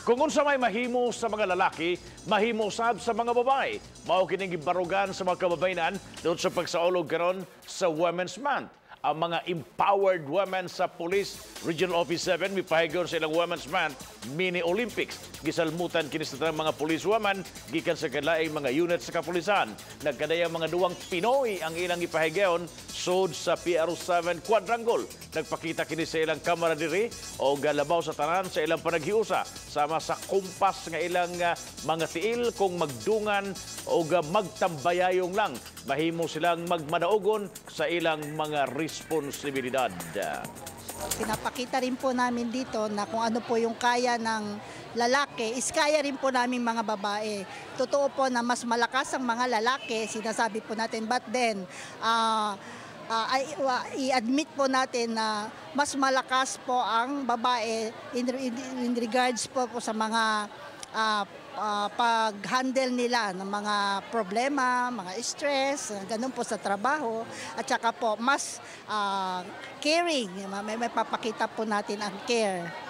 Kung unsa may mahimo sa mga lalaki, mahimo sab sa mga babae. Mao kining gibarugan sa mga kababayenan doon sa pagsaulog karon sa Women's Month. Ang mga empowered women sa Police Regional Office 7 mipahigayon sa ilang Women's Month Mini Olympics. Gisalmutan kini sa tanang mga police women gikan sa kalaing mga unit sa kapulisan. Nagkadayang mga duwang Pinoy ang ilang ipahigayon sud sa PR7 Quadrangle. Nagpakita kini sa ilang camaraderie o galabaw sa tanan sa ilang panaghiusa sama sa kumpas nga ilang mga tiil kung magdungan o magtambayayong lang mahimo silang magmadaogon sa ilang mga responsibilidad. Pinapakita rin po namin dito na kung ano po yung kaya ng lalaki is kaya rin po namin mga babae. Totoo po na mas malakas ang mga lalaki, sinasabi po natin. But then, i-admit po natin na mas malakas po ang babae in regards po sa mga pag-handle nila ng mga problema, mga stress, ganun po sa trabaho. At saka po, mas caring, may papakita po natin ang care.